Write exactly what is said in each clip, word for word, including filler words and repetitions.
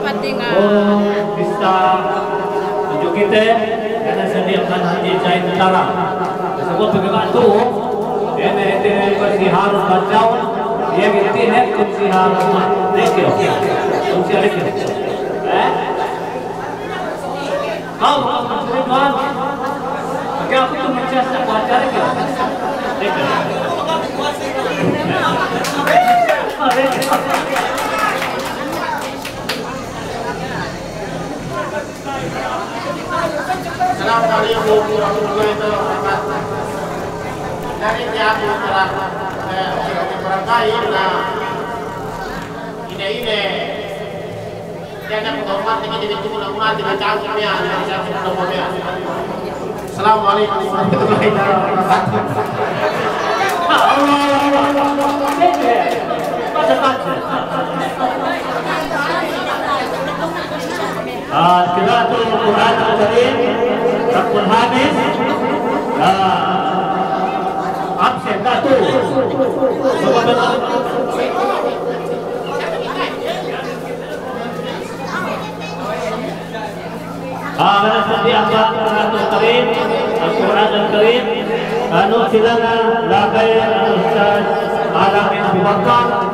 Penting, ah. Oh, bisa tunjuk kite, karena setiap kan hati jahit utara. Sebab bagaimana tu, ini, ini, ini, si Harun Bajaun, dia gitu, ini, si Harun, Lekyo. Si Lekyo. Eh? Kau, Ridwan. Oke, aku tuh ngecas aku aja, Lekyo. Lekyo. Assalamu alaikum warahmatullahi wabarakatuh. Dari tiap masalah, eh, barangkali, nah, ine-ine, tiada penghormatan, kita tidak cuma hormati, kita tahu semua, kita tahu semua. Assalamu alaikum warahmatullahi wabarakatuh. Ah, qiraatul Qur'anil Karim, rakbul khamis, ah, absen, satu. Ah, mana sadi apa Al-Qur'anul Karim, Al-Qur'anul Karim, anu, silana, labay, anu, Ustaz Alamin Abu Bakar.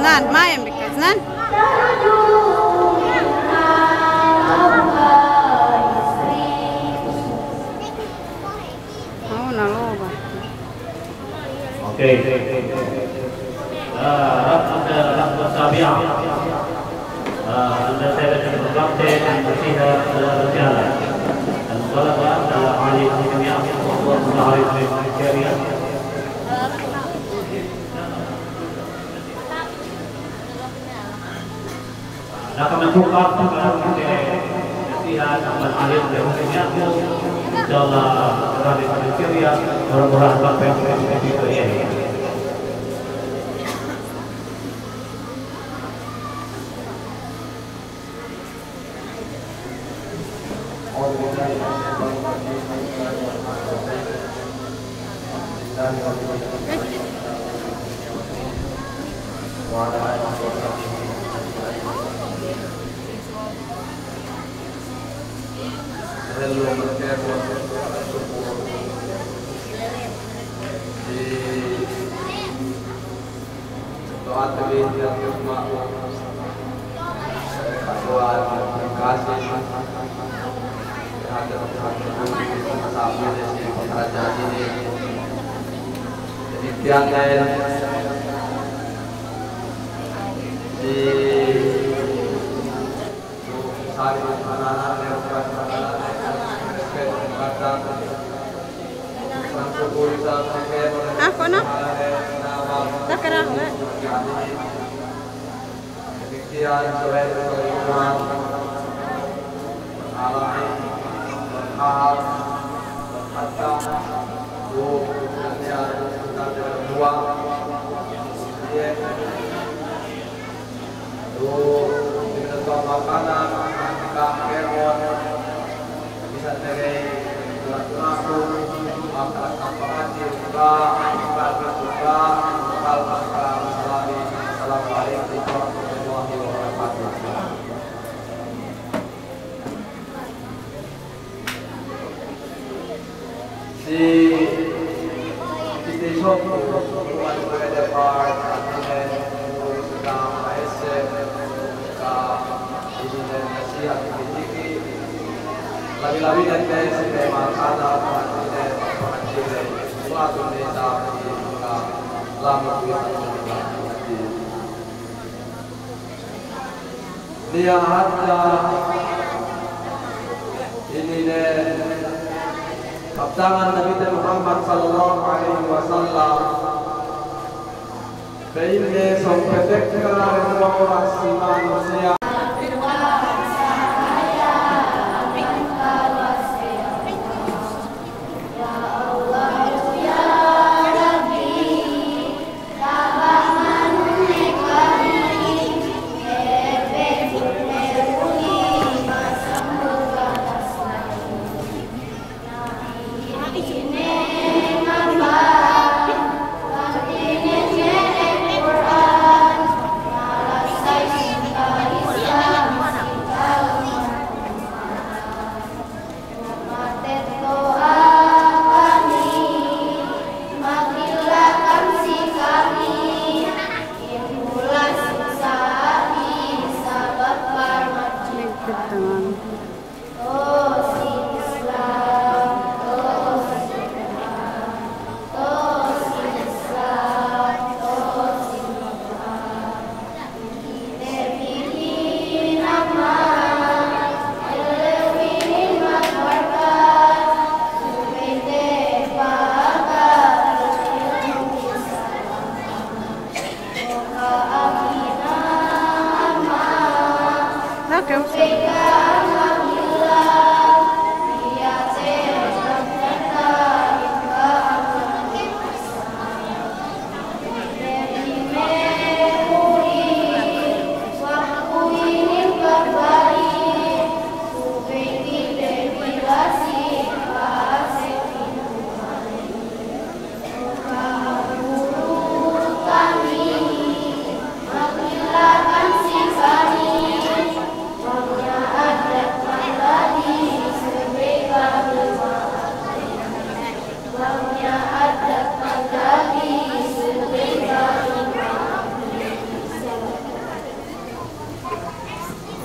Isnan, mayam bi ka, Isnan. Aw, na loba. Okey. Ah, rap-, rap-, sabi'a. Ah, anda saya akan berbakti dan bersiha pada berjalan. Dan salam pada ahli dunia, Allah Ta'ala, ahli dunia. Nakaman buka, buka, buka, nasihat, amal alim, dan hukumnya, insya Allah, Rabbi Fadil Syria, murah-murah, sampai, sampai, sampai, ya. Damikiyan din si Ha, kono? Takara, we. Damikiyan, selain berdoa, alamin, berhal, berkata, bu, damikiyan, kita berdua. Iya. Tu'u, pinatu'u makanan, ka'am kēmon, bisan tege, tu'u-tu'u, makanan pangadji', buka, buka, buka, buka, buka, salami. Assalamu alaikum warahmatullahi wabarakatuh. Si, si Bishop, kuwan kuwe' de part, hātinen, pungtina'i ma'ase, ka, ininen nasihat diki'-diki', labi-labinen pe si me' makanan, hātinen, pangadji'nen, waktu ne sa, ka, Niya' hadja inin ne sabda Nabite Muhammad sallallahu alaihi wasallam, pa'inne sōng patekka dembuwa' oras si manusiya'.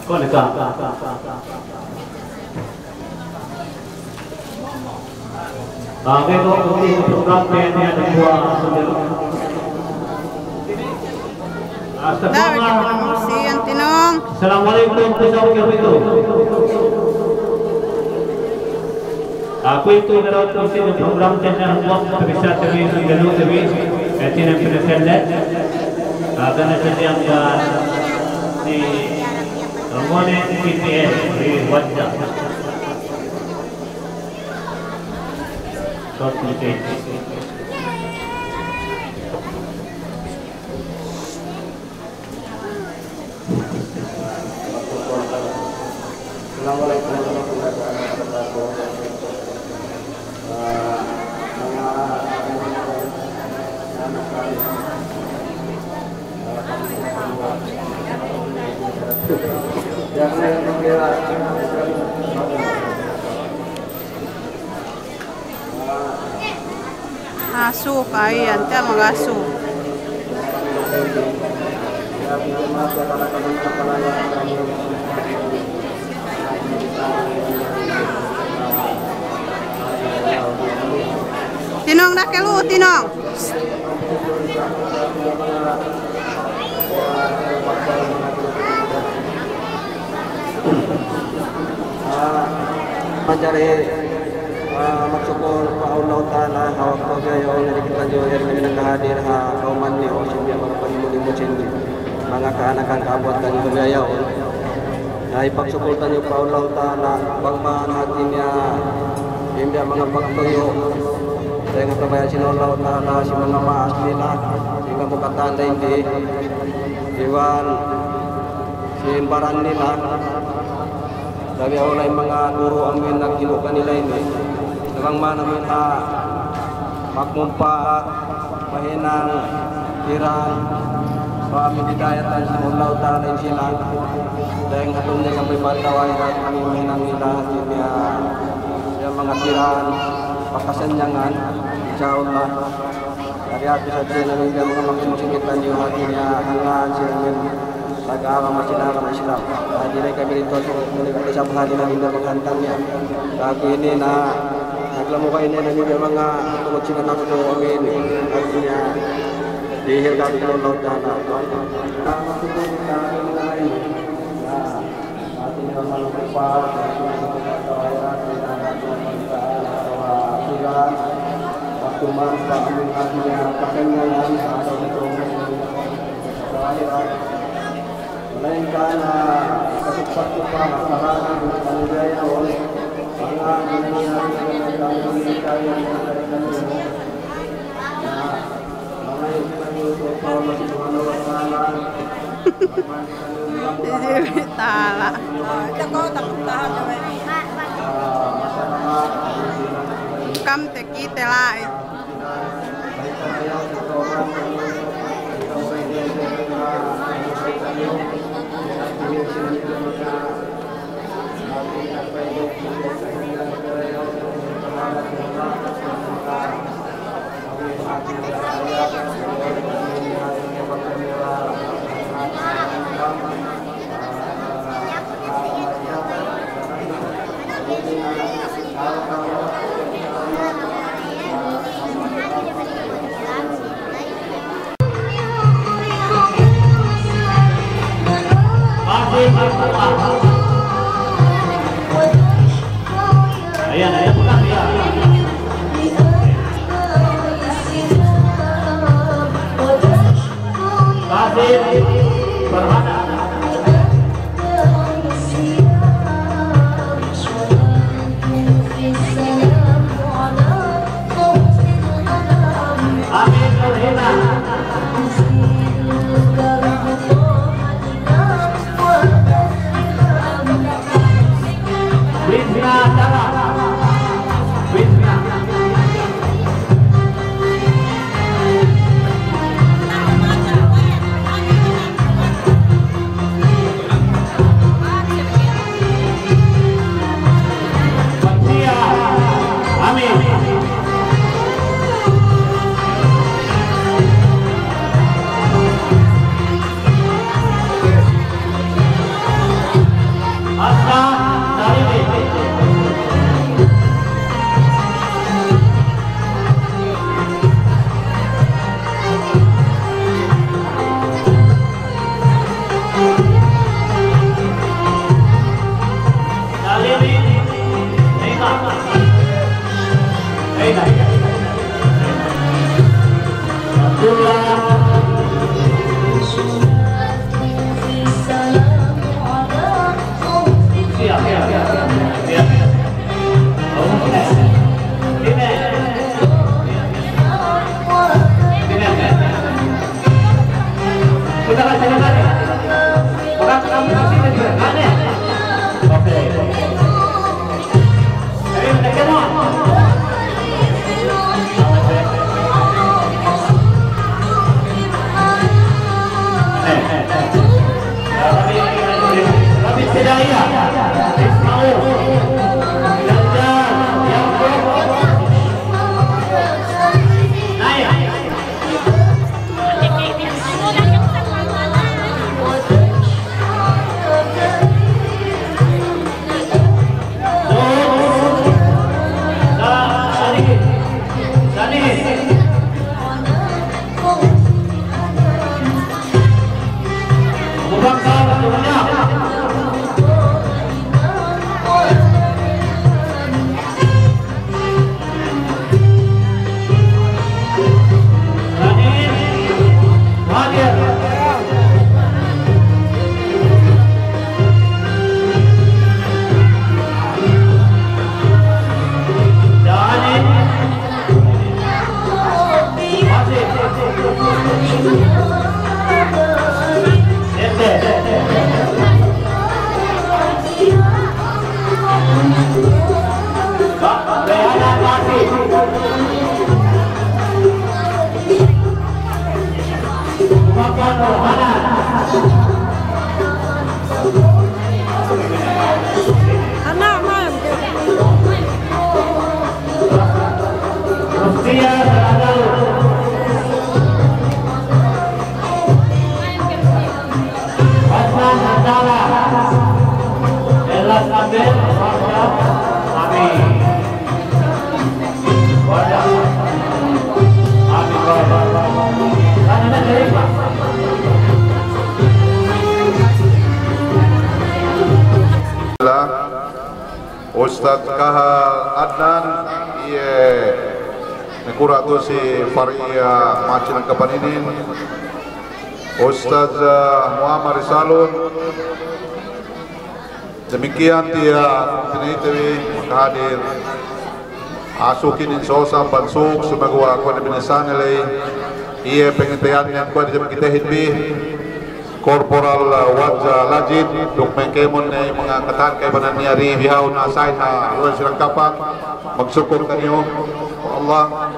Kone ka. Ah, beko kunti program pe niya' dembuwa' sundel. Astagfirullah. Assalamualaikum, Pu Saw, kaya itu. Aku itu ngerot kunti program tender buat bisa terus dulu terus. Eh, tiner penesendet. Ah, karena jadi angka si Ramone P P L di Wajah. Assalamualaikum warahmatullahi wabarakatuh. Eh, mga anak kami, eh, kami semua. Yang saya mengira, Asu, ka'iyan, tiya' mag-asu. Tinong, da'a ke lu'u, Tinong. Ah, manjari, ah, magsukul pa Allahu Ta'ala, hawal ko biya' yaun diki tanju iyan nakahadir ha kawman niyu, sin biya' manga panimu-nimu sin manga ka'anakan ka'abuwat tanju biya' yaun. Na, ipagsukul tanju pa Allahu Ta'ala, bang man hati niya', in biya' manga pagtuyu', dayang tabaya' sin Allahu Ta'ala, sin manga ma'as nila, sin manga bukatan dayn di, iban, sin baran nila, tabi' awlay manga guru amin naghilu kanila ini. Bang man amin ha magmumpa'at, mahinang kiran, pa amin hidayatan sin Allahu Ta'ala in sila. Dayang ha dunya sampay banda' ahirat amin mahinang nila, hati niya', ya manga kiran, pakasanyangan, insya Allah. Dari hati sadja na manga maksud si kite niyu hati niya' hangan si amin taga agama sin agama Islam. Hati niya' kami dito sa' muli kami sa' hati niya' minda paghantan niya'. Aku ini na, naglamu ka ini na minda manga tungud sin anak ku amin. Hati niya' Dihil kami Allah Ta'ala. Waktu masa kami hatinya pakenyangan atau melainkan katupa-tupa masalah kami daya oleh Allah. Ta'ala. Kam te kite la'i. Ustadz Kahal Adnan, iye nakura' tu' si fari'i, ah, Ma'had Sinangkapan inin. Ustadz, ah, Muammar Risalun. Damikkiyan tiya' pungtina'i te bi makahadir. Asuk inin sosa amban suk, sumeguwa' kuwe' ne binissāne ley, iye pangateyanne kuwe' ne jam kitehin bi. Korporal, ah, Wadja Lajid, duk me' kēmon ne mangangkatan kaibanan niya' ri bihawun asay ha luwe Sinangkapan, magsukul kaniyu, Allah.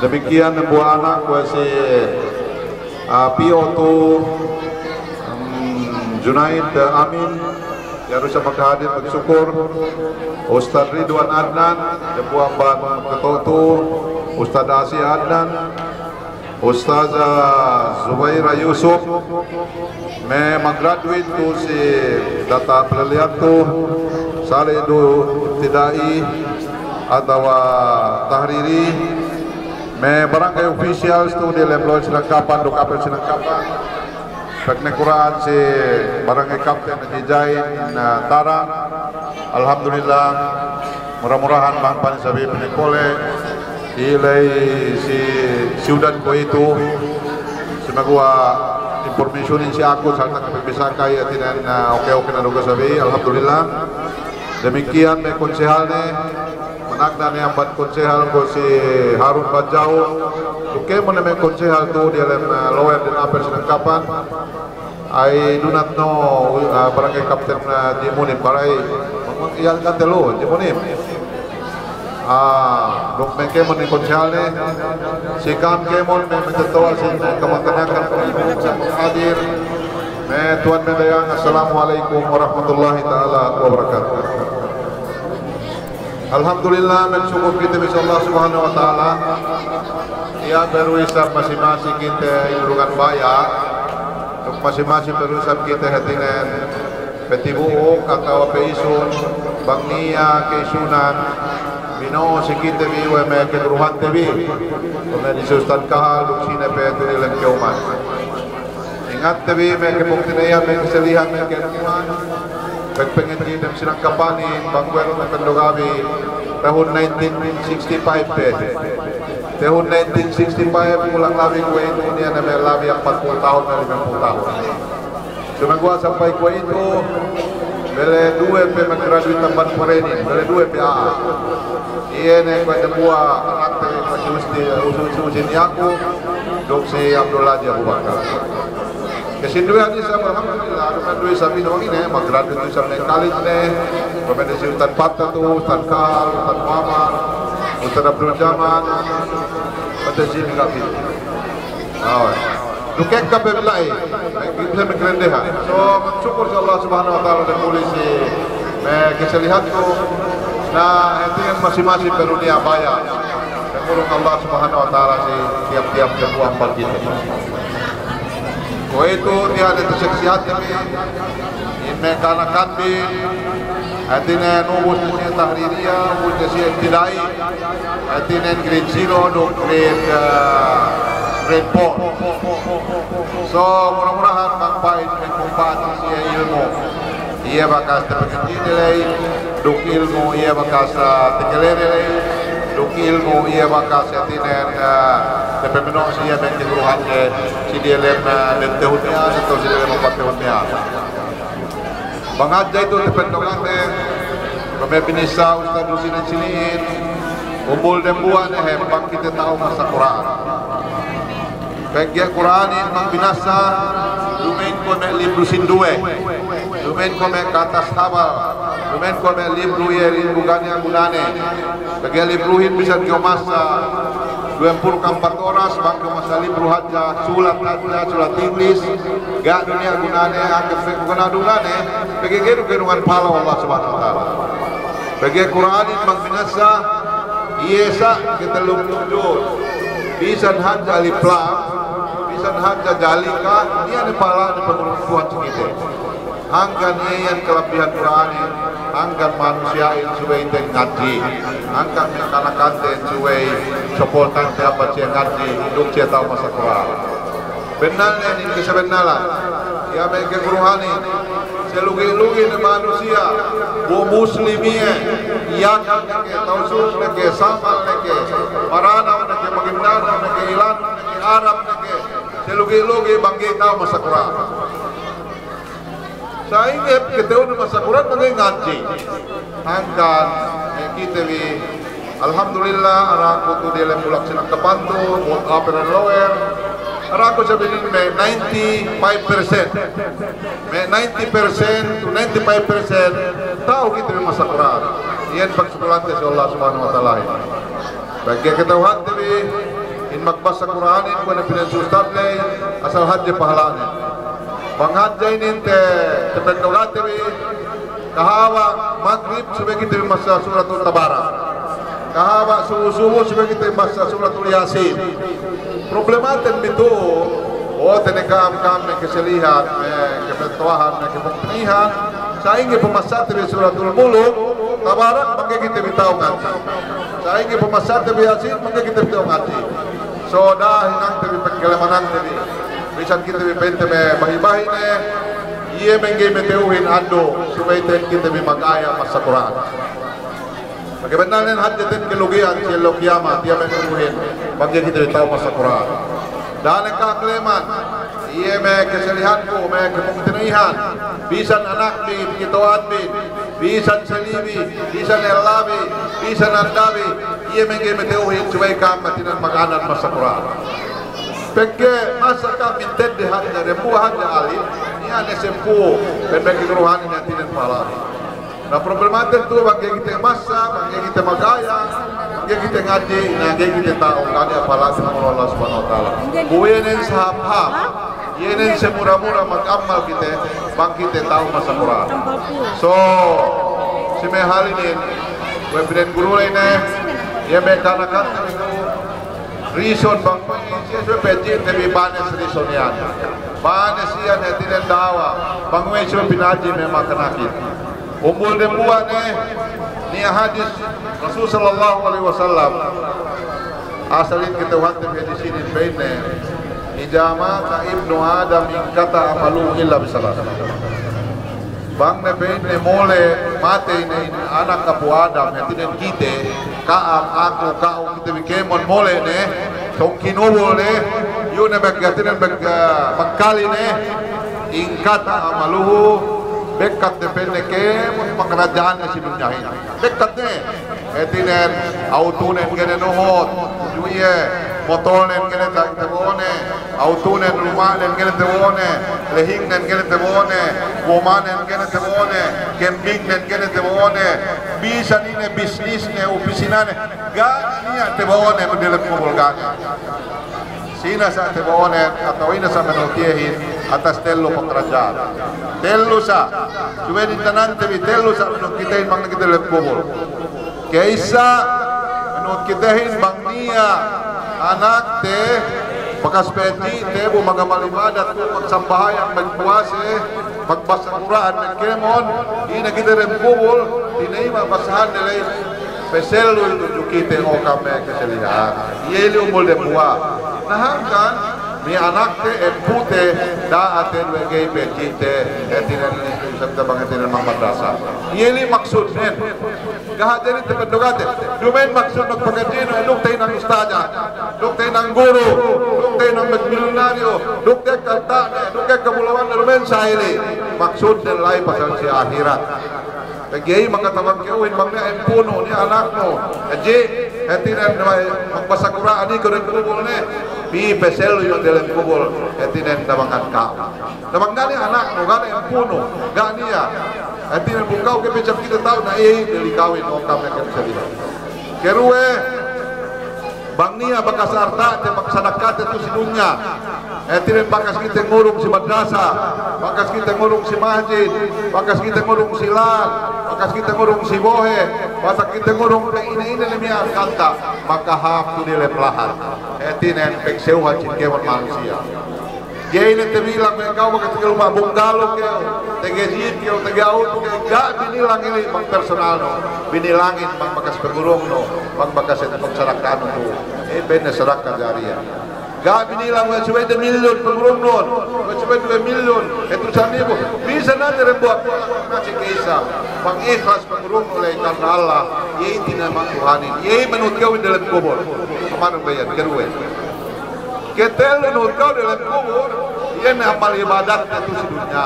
Damikkiyan dembuwa' anak kuwe' si, ah, P O tu, hmm, Junaid, ah, Amin, iye du isab makahadir, magsukul. Ustadz Ridwan Adnan, dembuwa' amban ketu' tu, Ustadz Asia Adnan, Ustazah Zubaira Yusuf, me' ma-graduate tu si data' pelelihan tu, sali' du ibtida'i atawa tahriri, me' barangay officials tu diyalem luwe Sinangkapan duk apel Sinangkapan. Pagnakura'an si barangay kapten Haji Jain, ah, Tarang. Alhamdulillah, mura-murahan bang pa'in sabi pinakole' iley si siyudad kuwe'itu. Sumeguwa' information inin si aku, sarta' kapagbissā kay, hātinen, ah, oke-oke na du ga' sabi, alhamdulillah. Damikkiyan me' konsehal ne, managna' ne amban konsehal ku si Harun Bajau, duk kēmon ne me' konsehal tu diyalem, ah, lower duk apel Sinangkapan. Ay, dunat no, ah, barangay kapten, ah, Haji Munim, baray, iyan kante lu, Haji Munim. Ah, duk me' kēmon ne konsehal ne, si ka'am kēmon me' matetto'a si me' kamangkanakan hadir, me' tuwan me' dayang, assalamu alaikum warahmatullahi ta'ala wabarakatuh. Alhamdulillah, magsukul kite bi si Allah Subhanahu wa Ta'ala. Iye pe du isab masi-masi kite inurungan baya', duk masi-masi pe du isab kite hātinen patibu'uk atawa pa'isun, bang niya' ka'isunan, bino'o si kite bi we' me' kaguruhante bi, we' me' disi Ustadz Kahal, duk sine pe tu diyalem ka'uman. Ingatte bi me' kapungtina'ihan, me' kasalihan, me' ka'elmuhan. Pagpangadji' dem Sinangkapanin, bang kuwe' du tapendok abi, tahun nineteen sixty-five pe. Tahun nineteen sixty-five, kulang labi kuwe'itu niya' ne me' labi ampatpū' tahun ne limempū' tahun. Sumeguwa' sampay kuwe'itu, bele duwe pe mag-graduate amban kuwe' inin, bele duwe pe a'a. Iye ne kuwe' dembuwa' anakte, masi usti, usu-, usu-, usin iye aku, duk si Abdullah Haji Abubakar. Kasinduwehan isab, alhamdulillah, duk sinduwe isab ine, mag-graduate isab ne college ne, pamende si Ustadz Patta tu, Ustadz Kahal, Ustadz Muammar, Ustadz Abdul Jamal, pamende si Mikabil. Awe. Duk ekka pe bi la'i, bisa me' karendehan. So, magsukul si Allah Subhanahu wa Ta'ala damuli si me' kasalihan tu, na hātinen masi-masi pe du niya' baya'. Damuli Allah Subhanahu wa Ta'ala si tiyap-tiyap dembuwa' amban kite. Kuwe'itu tiya' ne tasaksihan te bi, in me' kanakan bi, hātinen ubus ne siye tahririya, ubus ne siye ibtida'i, hātinen grade zero duk grade, eh, grade four. So, mura-murahan bang pa'in me' kumpa'at si siye ilmu' iye bakas tapangadji'de ley, duk ilmu' iye bakas, ah, takalede ley, duk ilmu' iye bakas hātinen, ah, tapamino'o si iye me' kaguruhande si diyalem, ah, dem tahun miya'an, atawa si diyalem ampat tahun miya'an. Bang hadja itu tapendokante, bang me' binissā Ustadz du sinin-sinin, umbul dembuwa' ne hep bang kite ta'u masa Kur'an. Pegge' Kur'anin bang binassa, duma'in kuwe' me' libru sinduwe, duma'in kuwe' me' katas tabal, duma'in kuwe' me' libru iye, libru ga' niya' gunane. Pegge' libruhin bisan kew massa duwempū' duk ampat oras, bang kew massa libru hadja, sulat hadja, sulat Inglis, ga' du niya' gunane, angkan pe ga' du gunane, pegge' ga'i du ka'eddo'an pahala we' Allah Subhanahu wa Ta'ala. Pegge' Kur'anin bang binassa, iye sa' katellum sujud. Bisan hadja alif lam, bisan hadja dalika, niya' ne pahalane pangurung Tuhan si kite. Hangkan iye iyan kalabbihan Kur'anin, hangkan manusiya'in subey te ngadji', hangkan me' kanakanten subey sopoltante amban siye ngadji', duk siye ta'u masa Kur'an. Bennalnen in kasabennalan, iye me' kaguruhanin, Salugi'-lugi' ne manusiya', bu Muslim iye, Yakan ne ke, Tausug ne ke, Samal ne ke, Maranao ne ke, Maguindanao ne ke, Ilandu ne ke, Arab ne ke, salugi'-lugi' bang ga'i ta'u masa Kur'an. Sa'ingge kata'uhun masa Kur'an bang ga'i ngadji'. Hangkan, eh, kite bi, alhamdulillah, araku tu diyalem bulak Sinak Kapantu, buwat aperen lower, araku sabab inin me' ninety-five percent. Me' ninety percent to ninety-five percent, ta'u kite bi masa Kur'an. Iyan pagsukulante si Allah Subhanahu wa Ta'ala. Pegge' kata'uhante bi, in magbasa Kur'anin, kuwe' ne pinasustab ley, asal hadje pahalane. Bang hadje inin te, te pendogate bi, kahaba' magrib subey kite bi masa Suratul Tabarak. Kahaba' subu-subu subey kite bi masa Suratul Yasin. Problematen bi tu'u, o, tene ka'am, ka'am me' kasalihan, me' kapatuwahan, me' kapungtina'ihan, sa'ingge pamasate bi Suratul Muluk, Tabarak, bang ga'i kite bi ta'u ngadji'. Sa'ingge pamasate bi Yasin, bang ga'i kite bi ta'u ngadji'. So, da'a hinangte bi pagkalemanante bi. Bisan kite bi pa'inte me' bahi-bahi ne, iye me' ga'i mata'uhin andu', subey ten kite bi magaya' masa Kur'an. Pegge' bennalnen hadje ten kalugi'an si ellew kiyamat, iye me' ta'uhin, bang ga'i kite bi ta'u masa Kur'an. Da'a ne ka'am leman, iye me' kasalihanku, me' kapungtina'ihan, bisan anakbi, kata'uhanbi, bisan salibi, bisan ellabi, bisan andabi, iye me' ga'i mata'uhin, subey ka'am hātinen magaya' masa Kur'an. Pegge' masa ka'am mintedde hadja, dembuwa' hadja alim, iye ne sampū', pegge' me' kaguruhanin hātinen pahala. Na problematen tu'u bang ga'i kite masa, bang ga'i kite magaya', bang ga'i kite ngadji', na ga'i kite ta'u, ga'i ne pahala si Allah Subhanahu wa Ta'ala. Kuwe' nen sahāp-hāp, iye nen samura-mura mag'amal kite, bang kite ta'u masa Kur'an. So, si me' hal inin, we' pinen guru ley ne, iye me' kanakan, reason bang pa'in siye subey pa'in ji'te bi banes reason iyan. Banes iyan hātinen da'awa, bang we' subey pina'in me' makanakin. Umbul dembuwa' ne, niya' hadis Rasul sallallahu alaihi wasallam. Asal in kata'uhante bi hadis inin pa'inne, "Idza mata ibnu Adam inqata'a amaluhu illa bi salas." Bang ne pa'inne mole' matey ne in anak apu' Adam, hātinen kite, ka'am, aku, ka'u, kite bi kēmon mole' ne, sōng kinubul ne, iyu' ne bek hātinen bek, eh, bangkali ne, inqata'a amaluhu, bekkat ne pa'inne kēmon pakaradja'anne si dunyahin. Bekkat ne, hātinen, awtunen ga'i ne nuhut, iyu' iye, motolnen ga'i ne ta-, tabo'one, awtunen, luma'nen ga'i ne tabo'one, lehingnen ga'i ne tabo'one, gomanen ga'i ne tabo'one, kembingnen ga'i ne tabo'one, bisan ine bisnisne, upisinane, ga' niya' tabo'one, me' delem kubul ga' niya'. Sine sa' tabo'onen, atawa ine sa' manuhut iyehin, atas tellu pakaradja'an. Tellu sa', subey intanante bi tellu sa' manuhut kitehin bang ne kite delem kubul. Ke'issa, manuhut kitehin bang niya' anakte, bakas pa'in ji'te bu mag'amal ibadat, bu magsambahayang, magpuwase, magbasa Kur'an, magkēmon, ine kite delem kubul, tinayima' basahanne ley, pasellu tudju kite, o ka'am me' kasalihan. Iye ili umbul dembuwa'. Na hangkan, me' anakte, empute, da'a te we' ga'i pa'in ji'te, hātinen, sabda bang hātinen magmadrasa. Iye ili maksudnen. Ga' hadja inin te pendogate. Duma'in maksud magpakajinu, duk te hinang ustaja, duk te hinang guru, duk te hinang magmilyonaryu, duk te kanta'ne, duk te kabulawanne, duma'in sa' ili. Maksudne la'i pasal si ahirat. Pegge' iye makatabang ke'uhin bang niya' empunu, niya' anaknu. Hadji, hātinen magbasa Kur'an, ine kew delem kubulne. Pī pasellu iye delem kubul, hātinen tabangan ka'u. Tabangan iye anaknu, ga' ne empunu, ga' niya'. Hātinen bu ka'u ke pī isab kite ta'u na iye, delikawi no ka'am me' kasalihan. Keruwe, bang niya' bakas arta'te, bakas sadakkate tu si dunya. Hātinen bakas kite ngurung si madrasa, bakas kite ngurung si masjid, bakas kite ngurung si lān, bakas kite ngurung si bohe', bakas kite ngurung pe ine-ine ne miya'an kanta, makahāp tu diyalem lahat. Hātinen pagsewhat si kēmon manusiya'. Ga'i ne tabilang me' ka'u bakas tege luma' bunggalu kew, tege jeep kew, tege awtu kew, ga' binilang ili bang personalnu, binilangin bang bakas pagurungnu, bang bakas pagsadakanu tu. Iye pa'inne sadaka jariyah. Ga' binilang we' subey de milyun pangurungnu, we' subey duwe milyun, hatusan ibu. Bisan hadja dembuwa' nasi ke isa. Bang ihlas pangurungnu le karna Allah, iye intina' me' Tuhanin, iye manuhut kew diyalem kubul. Amanu be iyan, keduwe. Ketellu nuhut kew diyalem kubul, iye ne amal ibadatte tu'u si dunya.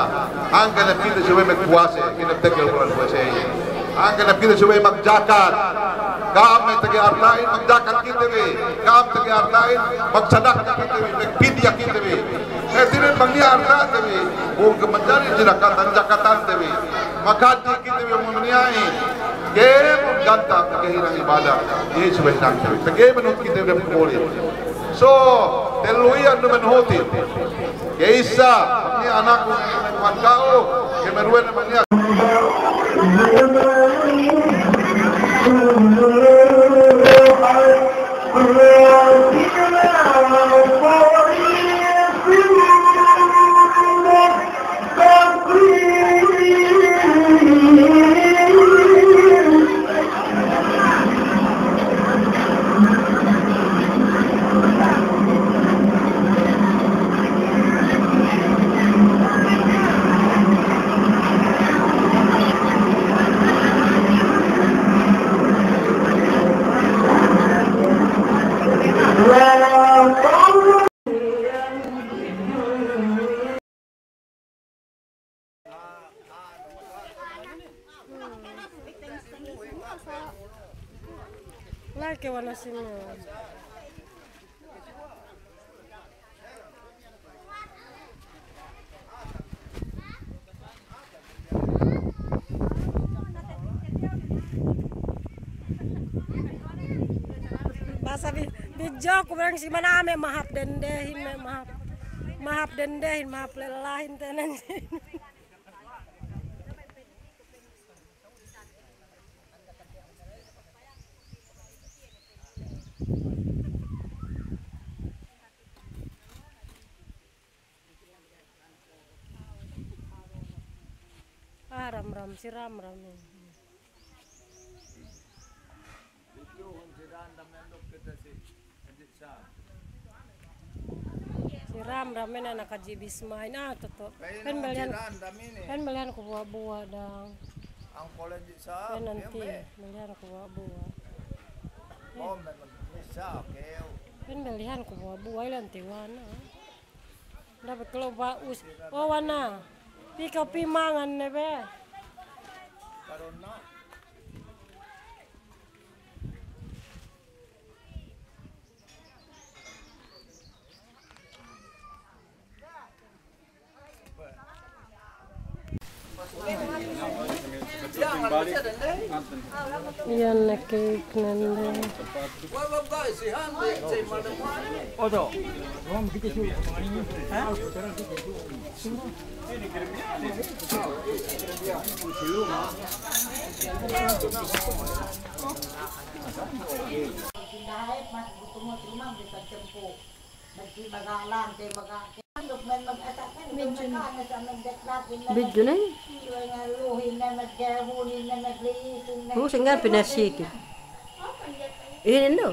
Hangkan ne kite subey magpuwase, kite tegel bulan puwase iye. Hangkan ne kite subey magjakat. Ka'am me' tege arta'in, magjakat kite bi. Ka'am tege arta'in, magsadaka kite bi, magpidya kite bi. Hātinen bang niya' arta'te bi, bu ke manjari jinakatan, jakatante bi. Maghadji kite bi, bu niya'in. Kēmon ganta' kehinang ibadat, iye subey hinangte bi. Pegge' manuhut kite bi dem kubulin. So, tellu iyan du manuhutin. Ke isa, bang niya' anakku, anak ka'u, ke maruwen bang niya'. Lagi warna sini. Basa bi-, bidjoku bilang si maname mahāp dendehin, me' mahāp, mahāp dendehin, mahāp lellahin tenen. Ah, Ramram, si Ramram ini. Si Ramram inin anak Hadji Bisma inin, ah, tutu. Pen belihan, pen belihan ku buwa'-buwa' dang. Pen nanti belihan ku buwa'-buwa'. Pen belihan ku buwa'-buwa' ilan tiwana. Dapat kalau ba'us. Oh, wana. Pī kew pī mangan ne be. Iyan ne cake nende. Video ne. Oh, senggan pinasiki. Inin du.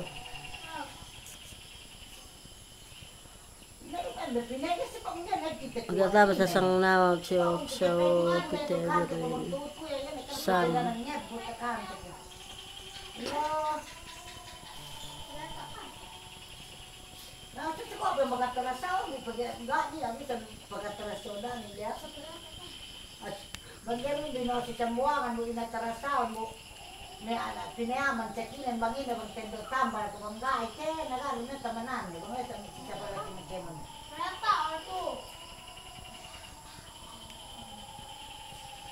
Agak taba sasang nawag siyo, siyo kite birin. Sang. Na, tutu ko' pe magatarasaw, ni pag-, ga' niya' bisan pagatarasaw da, ni biya' sa pala. As, bang ga'i du, ni si Sambuwangan bu inatarasaw bu, ni ana', pinayaman sa kinen bang ine, bang tendo tambal, bang ga'i, ke, na ga'i, ni tamanan, bang ga'i, sa, si Sambuwangan, kēmon.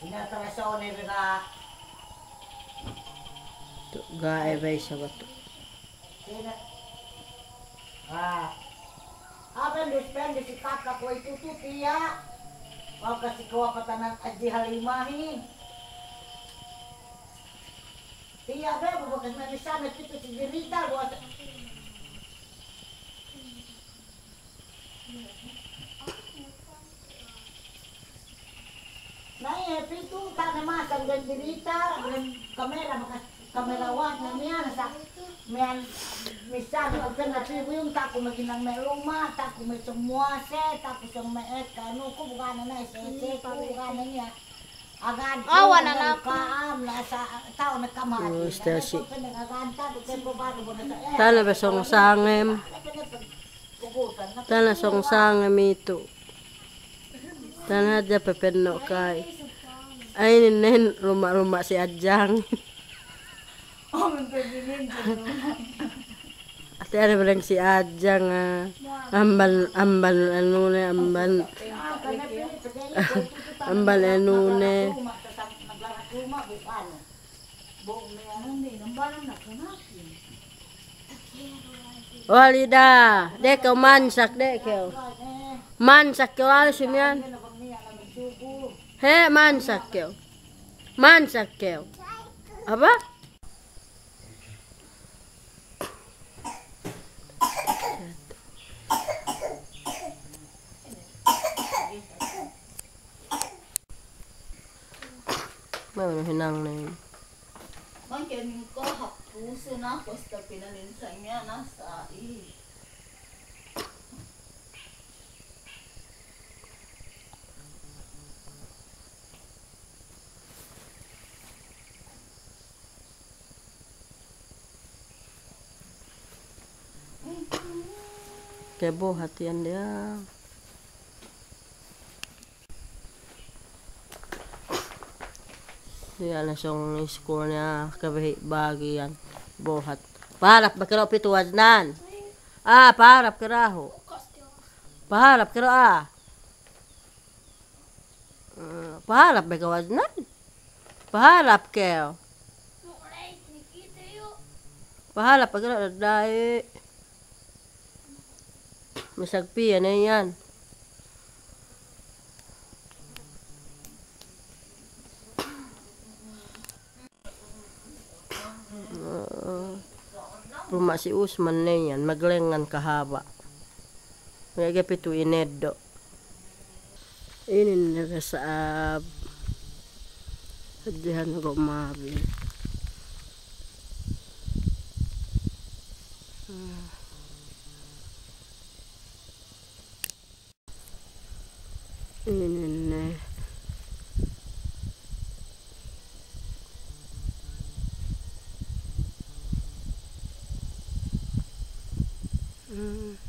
Inatarasaw ne bi ga'. Tu, ga'i, bay, sa batu. Sine? Ah. Aben dus pen du si kaka kuwe'itu tu tiya'. Kaka si kawapatanan Hadji Halimahin. Tiya' be, bu bakas mamisane pitu si Dirita, bu asa. Na iye pitu, tane masang dem Dirita, dem kamera, bakas kamera wan, na miyan sa, miyan, Misan, pagka na tribuyum, taku maghinang me' luma', taku me' song muwase, taku song me' eka, nuku bugana na S S C, ku bugana niya. Agan, awan anak. Kaam, na sa, tau na kamati. Hmm, Stacy. Tana be song sangem. Tana song sangem itu. Tana hadja pepenno' kay. Ay, inin nen luma'-luma' si Ajang. Ate, ade bareng si Ajang, ah. Amban, amban anu ne, amban, amban anu ne. Walida, de' kew mansak, de' kew. Mansak kew, alis imiyan. He, mansak kew. Mansak kew. Apa? Manu hinang ne. Mangkin ko hap puso na ko sa pinalinsa niya na sa i. Kebo hatihan diya. Diya na song iskul niya kabehi bagiyan bohat. Paharap be kew pitu waznan. Ah, paharap kew dahu'. Paharap kew, ah. Eh, paharap be kew waznan. Paharap kew. Paharap be kew da'i. Misag piye ne iyan. Luma' si Usman ne iyan, maglengngan kahaba'. Ga'i ga'i pitu ineddo'. Inin ne kasab. Hadjehan ko' mabi. Inin ne. Hmm.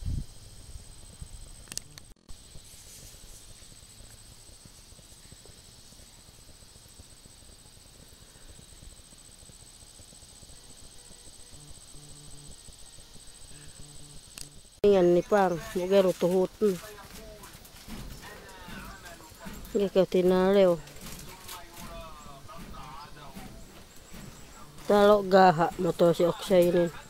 Iyan ni pang, bu ga'i du tuhutun. Ga'i kew tinalew. Talo' gaha' moto si Oksay inin.